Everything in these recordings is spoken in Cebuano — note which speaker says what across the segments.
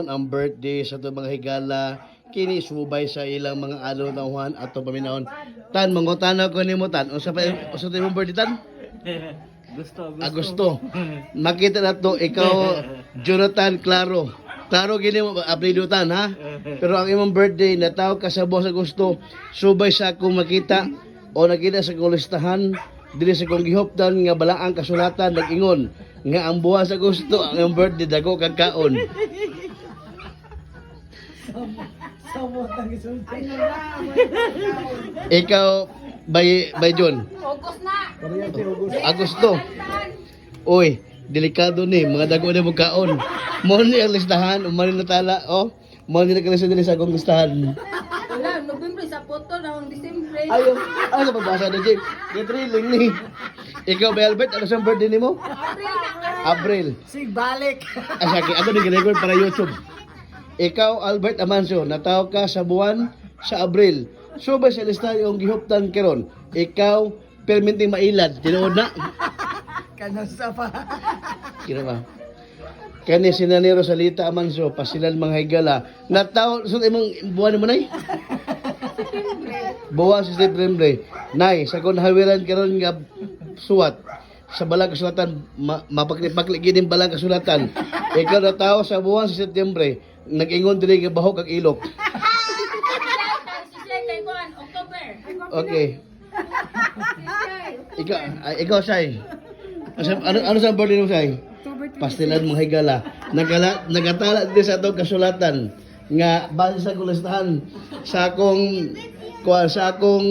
Speaker 1: paminawon ang birthday sa atong mga higala kini subay sa ilang mga adlaw tawhan ato paminawon. Tan, mangutana ko nimo, Tan. Unsa pa, unsa to imong birthday, Tan?
Speaker 2: Gusto, gusto.
Speaker 1: Agosto. Makita na to ikaw, Jonathan Claro. Claro gini mo apelyido, Tan, ha. Pero ang imong birthday nataw ka sa buwan sa Agosto, subay sa akong makita o nakita sa akong listahan diri sa akong gihuptan nga balaang kasulatan, nag-ingon nga ang buwan sa Agosto ang imong birthday, dako kag kaon. Ikaw by John.
Speaker 3: August na.
Speaker 1: Agosto. Uy, delikado ni, mga dago na mo kaon. Mo ni ang listahan, umani na tala, oh. Mo ni nakalista diri sa akong listahan.
Speaker 3: Wala, November sa photo na ang December.
Speaker 1: Ayo, ano sa pagbasa na, Jake? Gitriling ni. Ikaw ba, Albert, ano sa birthday nimo?
Speaker 3: April na.
Speaker 1: April.
Speaker 2: Sig balik.
Speaker 1: Ay, sakit. Ako nag-record para YouTube. Ikaw, Albert Amancio, nataw ka sa buwan sa Abril. Subay sa listahan yung gihuptan karon. Ikaw, perminting mailad. Tinuod na.
Speaker 2: Kanang sa pa.
Speaker 1: Kira ba? Kani si Nani Rosalita Amanso, pasilan mga higala. Nataw, sa imong buwan mo, Nay? Buwan sa September. Nay, sa kung hawiran karon nga suwat, sa balang kasulatan, mapakli-pakli gid ang balang kasulatan. Ikaw nataw sa buwan sa September, nag-ingon diri nga bahok ang ilok.
Speaker 3: Si Shay kay Juan, October.
Speaker 1: Okay. Ikaw, ay, ikaw, Sai. Ano sa birthday mo, Sai? Pastilan mga higala. Nagatala din sa atong kasulatan nga base sa akong listahan sa akong kuan, sa akong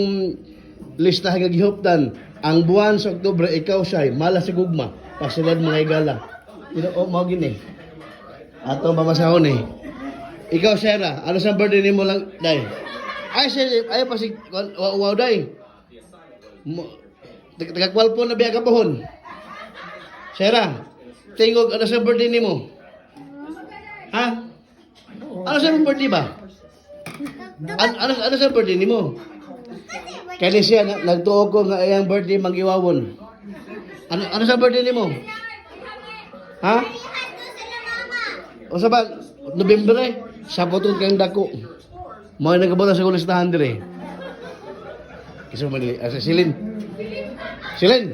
Speaker 1: listahan nga gihuptan ang buwan sa Oktubre, ikaw, Sai, malas sa gugma. Pastilan mga higala. Ino mao gini. Ato mamasahon eh. Ikaw, Sarah, ano sa birthday nimo lang, day? Ay, si, ay pa si wow, wow, day. Taga po na biya ka pohon. Sarah, tingog ano sa birthday nimo? Ha? Ano sa imong birthday ba? Ano sa birthday nimo? Kaya siya nagtuo ko nga iyang birthday mangiwawon. Ano sa birthday nimo? Ha? O sa ba Nobyembre eh. Sa putol kang dako. Mga nagkabutan sa listahan dire. Isa mo dili. Asa Silin. Silin.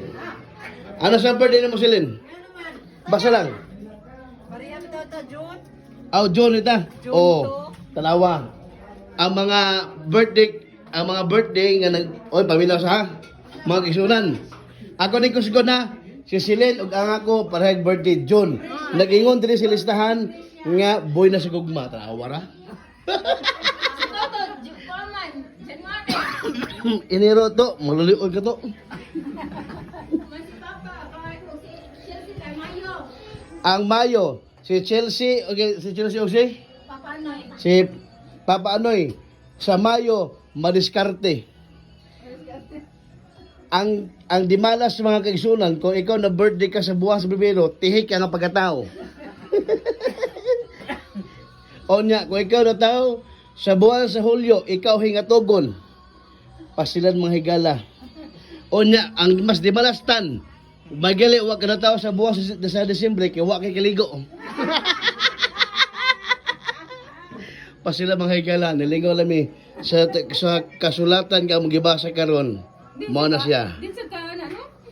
Speaker 1: Ano sa birthday nimo, Silin? Basa lang.
Speaker 3: Maria daw ta June.
Speaker 1: Aw, June ita.
Speaker 3: June.
Speaker 1: Oh, tanawa. Ang mga birthday nga nag oy paminaw sa ha. Mga kisunan. Ako ni kusgo na si Silin ug ang ako parehag birthday June. Nag-ingon diri sa listahan nga boy na sa gugma, tanawa ra.
Speaker 3: Si Toto, Coleman, January.
Speaker 1: Enero to, maluliod ka to.
Speaker 3: Man si Papa, kahit kung si Chelsea kay Mayo.
Speaker 1: Ang Mayo, si Chelsea, okay, si Chelsea o si
Speaker 3: Papa Noy.
Speaker 1: si Papa Anoy, sa Mayo, madiskarte. Ang dimalas sa mga kaigsunan, kung ikaw na birthday ka sa buwan sa Pebrero, tihik ka ng pagkatao. O nya, kung ikaw na tao sa buwan sa Hulyo, ikaw hingatugon. Pasilan mga higala. O nya, ang mas dimalastan, magali wa ka na tao sa buwan sa Disyembre, kay wa kay kaligo. Pasila mga higala, nilingaw lami sa kasulatan nga mong gibasa karon. Mao na siya.
Speaker 3: Din sa